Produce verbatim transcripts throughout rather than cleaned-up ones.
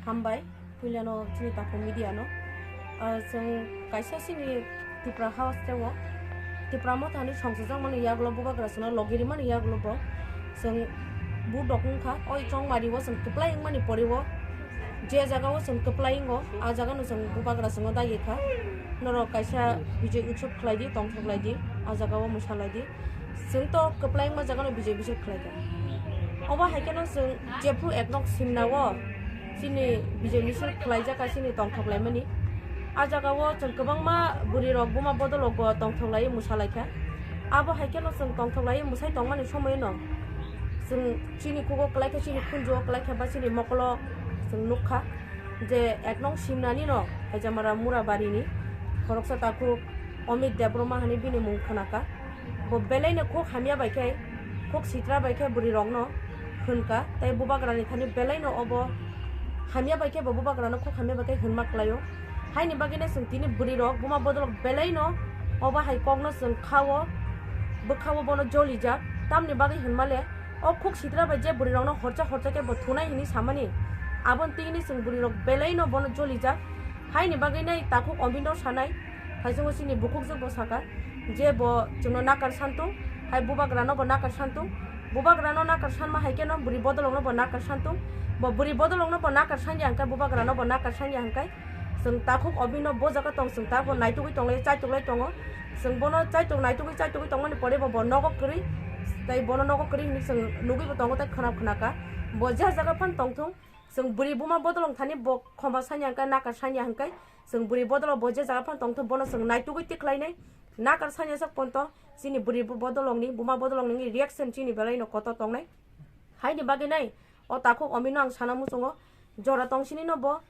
Hambai, puilano chini Takhuk media no. Ah, chwng kaisa chini Tipra House teo. Tipra Motha ni songchajak mani yagulo bubagra chwngno logi rimani yagulo bo. Chwng budok wngkha, oi chongmari o chwng kwplai wngmani pore o. Je jaga o chwng kwplai wngo, a jaga no chwng bubagra chwngno dagi kha. Norok kaisa bijoi utsob khlai di, tongthok lai di, a jaga o mwsa lai di. Chwng to kwplai wngma jaga no bijoi bijoi khlai kha. Obo hai kheno chwng jephru ek nok simna o chini bijoi misil khlai jak kha chini tongthok lai mani. A jaga o chwng kwbangma bwrwi rok buma bodol rok bo tongthok lai mwsa lai kha. Abo hai kheno chwng tongthok lai mwsai tongmani somoi no chwng chini kugo kwlai kha, chini khunju o kwlai kha ba chini mokolo chwng nuk kha je ek nong simnani no Haijamara Murabari ni khoroksa takhuk Amit Debbarma hani bini mung khna kha. Bo belai no khuk hamya bai khe, khuk sitra bai khe bwrwi rok no hwn kha, tei bubagra ni thani belai no obo hamya bai khe bo bubagra no khuk hamya bai khe hwnma kwlai o. Haini bagwi no chwng tini bwrwi rok buma bodol rok belai no obo hai kok no chwng kha o, bwkha o bono jolijak, tamni bagwi hwnma le o khuk sitra bai je bwrwi rok no horcha horcha khe bo thunai hwnwi samani, aboni twi hwnwi chwng bwrwi rok belai no bono jolijak. Haini bagwi nai takhuk Amit no sanai, haisungo chini bukhukjwk bo saka je bo chwngno nakar santung, hai bubagra no bo nakar santung, bubagra no nakar sanma hai kheno bwrwi bodol rok no bo nakar santung, bo bwrwi bodol rok no bo nakar sanya hwnkhe bubagra no bo nakar sanya hwnkhe chwng takhuk Amit no bo jaga tong chwng ta bo naitugwi tonglai chaitok lai tongo, chwng bono chaitok naitugwi chaitugwi tongmani pore bo bo nogo kwrwi tei bono nogo kwrwi hwnwi chwng nugwi bo tongo tei khwnam khwnaka bo je jaga phano tongthung. Chwng bwrwi buma bodol wng thani bo khoma sanya hwnkhe, nakar sanya hwnkhe, chwng bwrwi bodol bo je jaga phano tongthok, bono chwng naitugwi tikhlainai. Nakar sanya sak ponto chini bwrwi bo-, bodol wngni, buma bodol wngni reaction chini belai no kotor tongnai. Haini bagwi nai o takhuk Amit no ang sana muchungo, jora tongsini no bo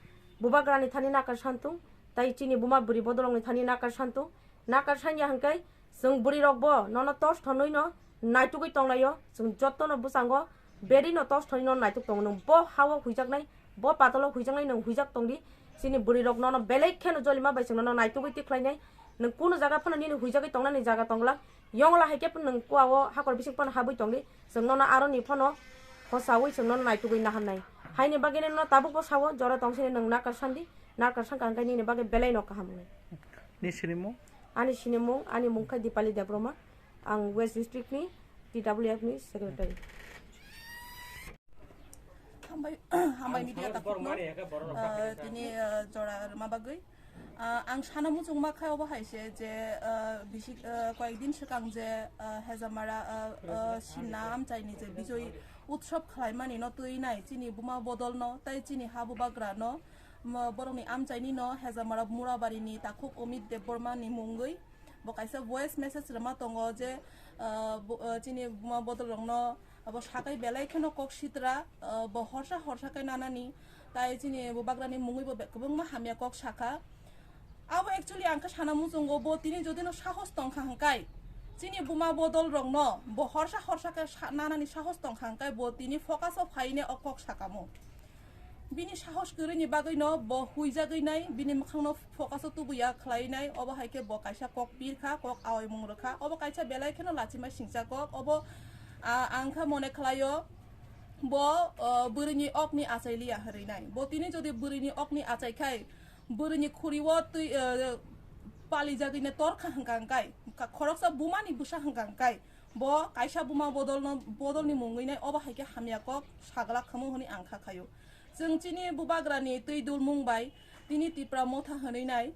bubagra ni thani nakar santung, tai chini buma bwrwi bodol wngni thani nakar santung. Nakar sanya hwnkhe chwng bwrwi rok bo nono tos thonwi no naitugwi tonglaio, chwng jotto no bwskango beri no tos thonwi no naituk tongo. Nwng bo ha o huijaknai, bo patal o huijaknai nwng huijak tongdi. Chini bwrwi rok nono belai kheno jolima bai chwng nono naitugwi tikhlainai. Nwng kunu jaga phano nini huijagwi tongnani jaga tongla, yongla hai khe phano nwng kua o hakor bising phano habwi tongdi. Chwng nono aroni phano khosaui chwng nono naitugwi naharnai. Haini bagwi nono tabuk bo sao, jora tongsini nwng nakar sandi, nakar sangkha hwnkhe nini bagwi belai no kaham wngnai. Ni sinimung? Ani sinimung, ani mung khe Dipali Debbarma. Ang West District ni T W F ni secretary. Hambai, hambai media takhukno, ah, tini, ah, jora rwma bagwi. Ah, ang sana muchungma khai obo hai se je, ah, bisi, ah, koyek din swkang je, ah, Hejamara, ah, ah, Simna amchaini je bijoi utsob khlaimani no twi nai chini buma bodol no tai chini ha bubagra no, mo-, borokni amchaini no Hejamara Murabari ni takhuk Amit Debbarma ni mungwi. Bo kaisa voice message rwma tongo je, ah, bo-, ah, chini buma bodol rokno abo sakai belai kheno kok sitra, ah, bo horsa horsa khe nanani, tai chini bubagrani mungwi bo be-, kwbangma hamya kok sakha. Abo actually ang khe sana muchungo bo tini jodi no sahos tongkha hwnkhe, chini buma bodol rokno bo horsa horsa khe sa-, nanani sahos tongkha hwnkhe bo tini focus o phaine o kok sakamo. Bini sahos kwrwini bagwino bo huijagwi nai, bini mwkhangno focus o tubuya khlai nai, obo hai khe bo kaisa kok pir kha, kok aoimung rw kha, obo kaisa belai kheno lachima singcha kok, obo, ah, ang kha mone khlaio bo, ah, bwrwini okni achai liya hwnwi nai. Bo tini jodi bwrwini okni achai khai, bwrwini khuri o twi, ah, palijagwi ne tor kha hwnkha hwnkhe, khoroksa bumani bwsa hwnkha hwnkhe, bo kaisa buma bodolno, bodolni mungwi nai obo hai khe hamya kok sagla khamu hwnwi ang kha khaio. Chwng chini bubagrani twi dulmung bai tini Tipra motha hwnwi nai,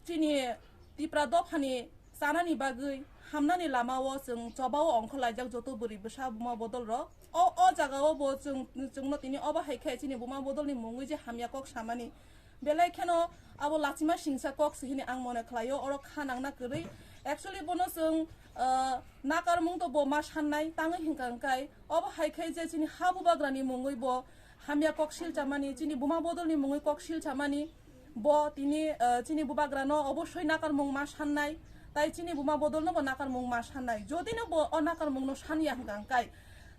chini Tipra dophani chanani bagwi hamnani lama o chwng choba o ongkho laijak joto bwrwi bwsa buma bodol rok. O, o jaga o bo chwng, chwngno tini obo hai khe chini buma bodolni mungwi je hamya kok samani, belai kheno abo lachima singsa kok se hini ang mone khlaio, oro kha nangna kwrwi. Actually bono chwng, ah, nakarmung to bo ma sannai, tangwi hwnkha hwnkhe obo hai khe je chini ha bubagrani mungwi bo hamya kok silchamani, chini buma bodolni mungwi kok silchamani, bo tini, ah, chini bubagrano obosoi nakarmung ma sannai, tai chini buma bodolno bo nakarmung ma sannai. Jodi no bo o nakarmungno sanya hwnkha hwnkhe,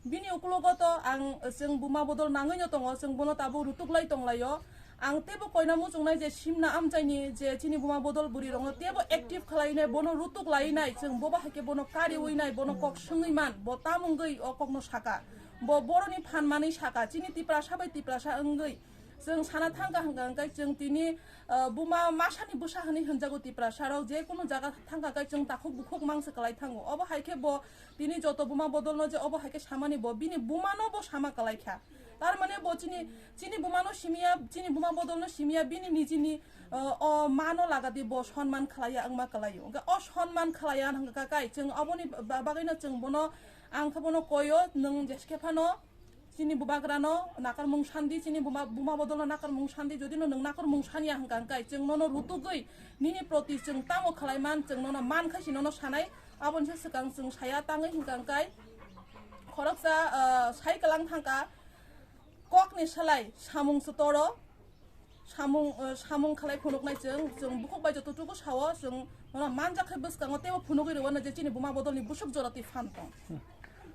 bini ukulogo to ang, chwng buma bodol nangwi no tongo, chwng bono tabuk rutuk lai tonglaio. Ang teibo koina muchungnai je Simna amchaini je chini buma bodol bwrwi rokno teibo active khlainai, bono rutuk lainai, chwng bobo hai khe bono kariwi nai, bono kok swngwi man, bo tamungwi o kokno saka. Bo boroni phan manwi saka, chini Tiprasa bai Tiprasa wngwi chwng sana thangkha hwnkha hwnkhe chwng tini, ah, buma masani bwsa hwnwi hwnjago Tiprasa rok, je kunu jaga thangkha khe chwng takhuk bukhuk mangsa kwlai thango. Obo hai khe bo tini joto buma bodolno je obo hai khe samani bo bini bumano bo sama kwlai kha. Tar mane bo chini, chini bumano simiya, chini buma bodolno simiya bini nijini, ah, o mano lagadi bo sonman khlaiya wngma kwlaio. Hwnkhe o sonman khlaiya hwnkha kai chwng oboni ba-, bagwino chwng bono, ang khe bono koyo, nwng jeskhe phano chini bubagrano nakarmung sandi, chini buma, buma bodolno nakarmung sandi, jodi no nwng nakarmung sanya hwnkha hwnkhe chwng nono rutugwi nini proti chwng tamo khlaiman, chwng nono man khai si nono sanai, aboni se swkang chwng saya tangwi hwnkha hwnkhe khoroksa, ah, sai kwlang thangkha, kokni salai samung se toro. Samung, eh, samung khlai phunuknai chwng, chwng bukhuk bai joto tuku sao, chwng bono manjak khai bwskango teibo phunugwi rwano je chini buma bodolni busuk jora twi phan tong.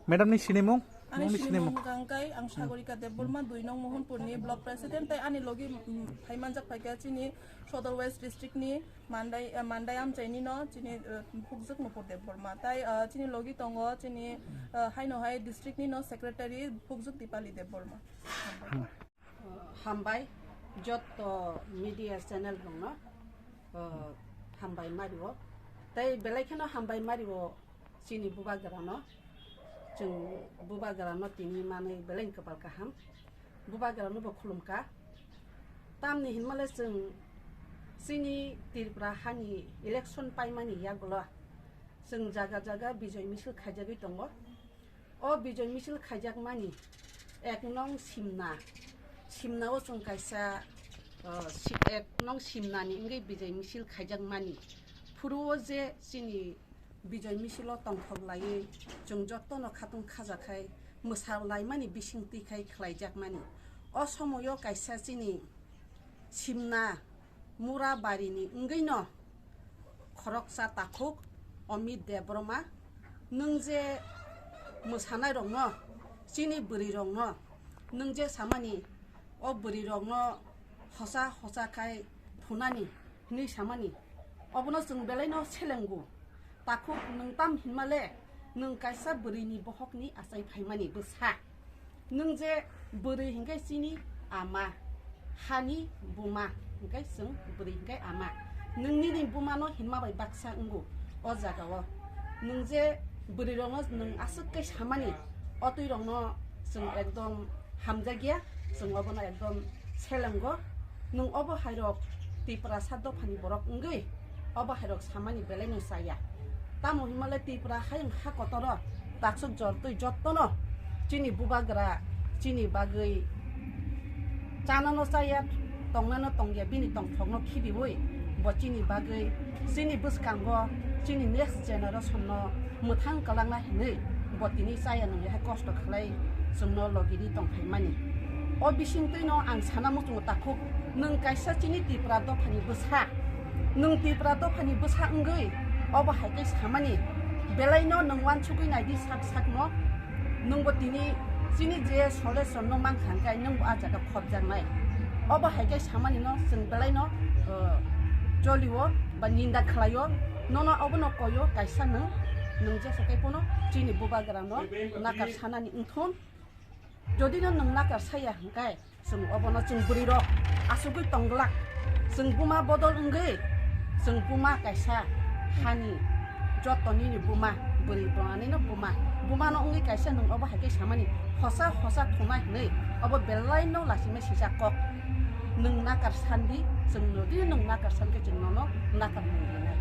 Madam ni sinimung? Ani Nini sinimung sinimung? Hwnkha hwnkhe ang Sagorika Debbarma, dui nong Mohanpur ni block president, tei ani logi, mm, phai manjak phaikha chini Sodor West district ni Mandai, eh, Mandai amchai ni no chini, eh, Bukhukjwk Nupur Debbarma. Tai, eh, chini logi tongo chini, eh, haino hai district ni no secretary Bukhukjwk Dipali Debbarma. Hambai, jotto media channel rokno, uh, hambai mario. Tai belai kheno hambai mario chini bubagrano. Chwng bubagrano tini manwi belai kwpal kaham. Bubagrano bo khulumkha. Tamni hinmale chwng chini Tripura hani election paimani yagulo chwng jaga jaga bijoy misil khaijagwi tongo. O bijoy misil khaijakmani ek nong Simna, Simna o chwng kaisa, uh, si-, ek nong Simna ni wngwi bijoy misil khaijakmani. Phuru o je chini bijoy misil o tongthok laiwi chwng jotono khatung khajakhai mwsa laimani bising twi khai khlaijakmani. O somoio kaisa chini Simna Mura barini wngwino khoroksa takhuk Amit Debbarma, nwng je mwsanairokno, chini bwrwirokno, nwng je samani, o bwrwirokno hosa hosa khai phunani hwnwi samani, obono chwng belaino selengo. Takhuk nwng tam hinmale, nwng kaisa bwrwini bohokni achai phaimani bwsa. Nwng je bwrwi hinkhe chini ama, hani buma hinkhe chwng bwrwi hinkhe ama. Nwng nini bumano hinma bai baksa wngo o jagao. Nwng je bwrwirokno nwng aswk khe samani, o twirokno chwng ekdom hamjakya, chwng obono ekdom selengo. Nwng obo hairok Tiprasa dophani borok wngwi obo hairok samani belaino chaya. Tamo hinmale Tripura hayung ha kotoro taksuk jortwi jottono chini bubagra chini bagwi chanano chaya, tongnano tongya, bini tongthokno khibiwi bo chini bagwi, chini bwskango, chini next generation no mwthang kwlangna hinwi bo tini chaya nungya hai kosto khlai chwngno logidi tongphaimani. O bisingtwino ang sana muchungo takhuk, nwng kaisa chini Tripura dophani bwsa, nwng Tripura dophani bwsa wngwi obo hai khe samani, belaino nwng uansugwi naidi sak sakno, nwngbo tini chini je solution no mankha hwnkhe nwngbo ah jaga khopjaknai. Obo hai khe samanino chwng belaino, uh, cholio ba ninda khlaio, nono obono koyo kaisa nwng, nwng jesa khe phano chini bubagrano nakar sanani wngthun. Jodi no nwng nakar saya hwnkhe, chwng obono chwng bwrwirok asugwi tongglak. Chwng buma bodol wngwi, chwng buma kaisa hani joto nini buma, bwrwi tongnanino buma. Bumano wngwi kaisa nwng obo hai khe samani, hosa hosa thuma hinwi obo belaino lasimai sijak kok. Nwng nakar sandi, chwng nodi nwng nakar sankhe chwng nono nakar mung rinai.